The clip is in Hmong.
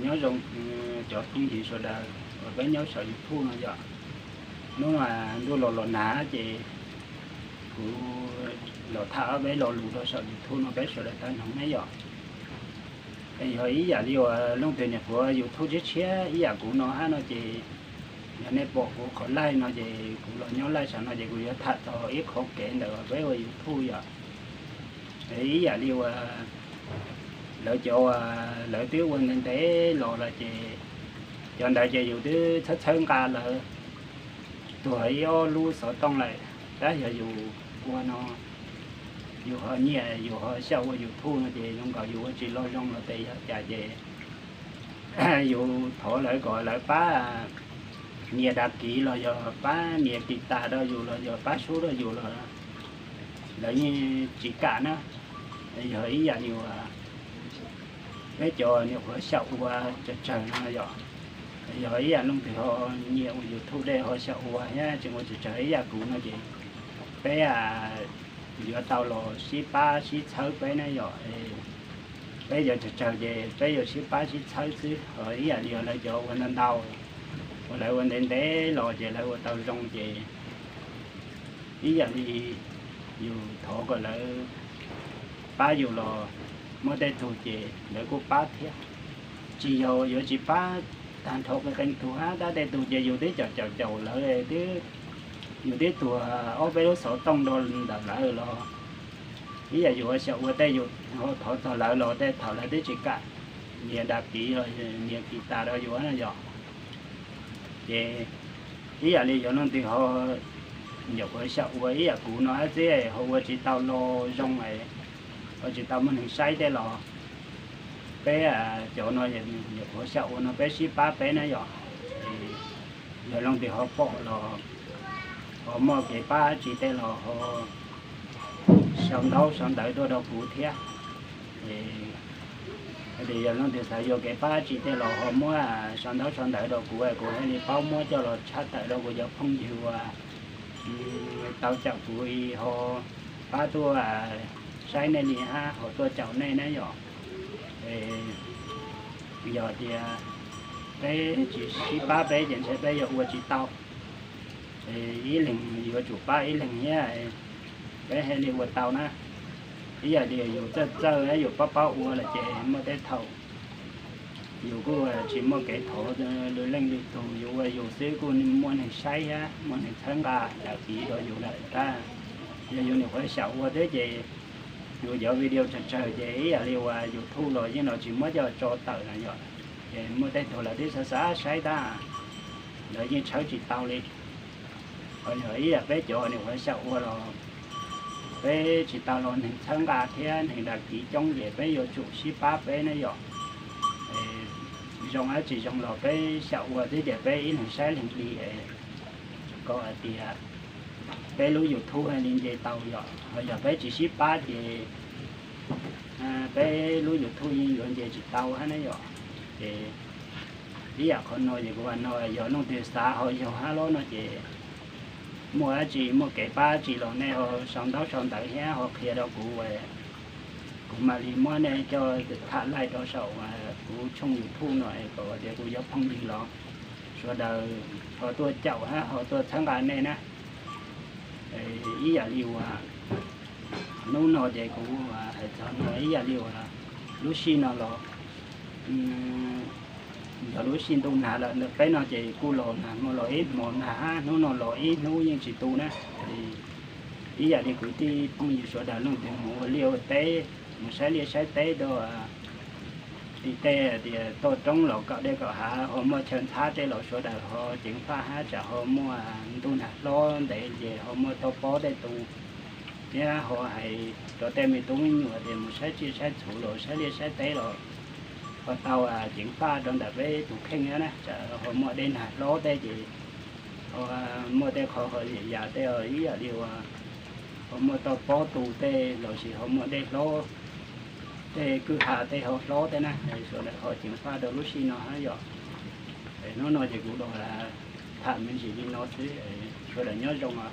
Nyob zoo cov phooj ywg sawv daws uas peb nyob saum YouTube no yom. Hnub no ntuj los los nag ces kuv los tham ob peb lo lus rau saum YouTube no peb sawv daws tau mloog ne yom. Es yog ib yam li uas leej twg nyuam qhuav YouTube tshiab tshiab ib yam kuv no hab no ces yog nej pom kuv qhov live no ces kuv los nyob live saum no ces kuv yuav tham txog ib qho kev ntawm peb ua YouTube yom. Ib yam li uas lawv cov uas lawv twb ua ntev ntev los lawm ces cov ntawd ces yus twb txhawb txhawb nqa lawv tuag ib ob lub xov tooj lawm, tab yog yus ua no yus ho nyiam yus ho xyaum ua YouTube no ces zoo nkaus yus ua tsis loj zoo los tes yog cas ces yus thov lawv kom lawv pab nias dag kiv los yog pab nias kis tas rau yus los yog pab sub rau yus los lawv yeej tsis kam na. Yog ib yam li uas peb cov nyuam qhuav xyaum ua tsawg tsawg no yom, yog ib yam leej twg ho nyiam ua YouTube dej ho xyaum ua thiab tseem ua tsawg tsawg ib yam kuv no ces peb yuav tau los sib pab sib txhawb peb ne yom. Peb cov tsawg tsawg ces peb yuav sib pab sib txhawb xwb, ho ib yam li lawv cov ua ntau ntau uas lawv ua ntev ntev los ces lawv ua tau zoo ces ib yam li yus thov kom lawv pab yus los muaj tej tug ces lawv kuj pab thiab. Tsis yog yuav tsis pab tag nrho qee qee tug hab, tab tej tug ces yus twb caum caum caum lawv twb, yus twb tuag ob peb lub xov tooj rau ntawm lawv los ib yam yus xyaum ua tej yus ho thov txog lawv los tej thaum lawv twb tsis kam nias dag kiv los nias kis tas rau yus na yom. Ces ib yam li yog leej twg ho nyuam qhuav xyaum ua ib yam kuv no hab xwb ho ua tsis tau lo zoo, ua tsis tau muaj neeg saib tej los peb cov no nyuam qhuav xyaum ua no peb sib pab peb na yom. Yog leej twg ho pom los ho muaj kev pab tsi tej los ho sau ntaub sau ntawv tuaj rau kuv thiab. Yog leej twg xav yuav kev pab tsi tej los ho muab sau ntaub sau ntawv rau kuv, kuv thiaj li paub muab coj los tshaj tawm rau kuv cov phooj ywg uas tau caum kuv ho pab tuaj saib nej li hab ho tuaj caum nej na yom. Yog tias peb tsis sib pab peb ces ntshe peb yuav ua tsis tau. Ib leeg yuav tsum pab ib leeg thiab peb thiaj li ua tau na. Ib yam li yus txawj txawj yus paub paub ua lawm ces muaj tej thaum yus kuj tsis muaj kev thov lwm leej lwm tus, yus ua yus xwb kuj muaj neeg saib thiab muaj neeg txhawb nqa dag kiv rau yus lawm tab yog yus nyuam qhuav xyaum ua thiab ces yus cov video tsawg tsawg ces ib yam li uas YouTube los yeej los tsis muab coj tso tawm na yom. Ces muaj tej tug lawv twb xav xav saib tab lawv yeej tshawb tsis tau li. Ho yog ib yam peb cov nyuam qhuav xyaum ua los peb tsis tau los neeg txhawb nqa thiab neeg dag kiv coob ces peb yuav tsum sib pab peb na yom. Zoo dab tsi zoo los peb xyaum ua twb tias peb ib leeg saib leeg li, kom hais tias peb lub YouTube thiaj li nce tau yom. Ho yog peb tsis sib pab ces peb lub YouTube yeej yuav nce tsis tau hab na yom. Ces ib yam qhov no ces kuv no yog leej twg xav ho yog hab los no ces muaj dab tsi muaj kev pab dab tsi los nej ho sau ntaub sau ntawv thiab ho qhia rau kuv, kuv mam li muab nej coj tham laij rau saum kuv tshooj YouTube no es kom tias kuv cov phooj ywg los sawv daws ho tuaj caum hab ho tuaj txhawb nqa nej na. Ib yam li uas hnub no ces kuv hais txog no ib yam li uas lub sij no los yog lub sij ntuj nag lawm, peb no ces kuj los nag hmo los ib hmo nag hab, hnub no los ib hnub yeej tsis tu na. Ib yam li kwv tij phooj ywg sawv daws leej twg mus ua liaj ua teb, mus saib liaj saib teb rau tim tej tias toj roob los kaum dej kaum hav ho muaj chaw ntxhab tej los sawv daws ho ceev faj hab, tsam ho muaj ntuj nag hlob ntev ces ho muaj toj pob tej tu. Thiab ho hais rau tej me tub me nyuam tias mus saib tsiaj saib txhu los saib liaj saib teb los ho tau ceev faj rau ntawm peb tus kheej na, tsam ho muaj dej nag hlob tej ces ho muaj tej qhov ho yam yam tej ib yam li uas ho muaj toj pob tu tej los sis ho muaj dej hlob, tej kwj ha tej ho hlob tej na, sawv daws ho ceev faj rau lub sij no hab yom. Hnub no ces kuv los tham me ntsis li no xwb, sawv daws nyob zoo os.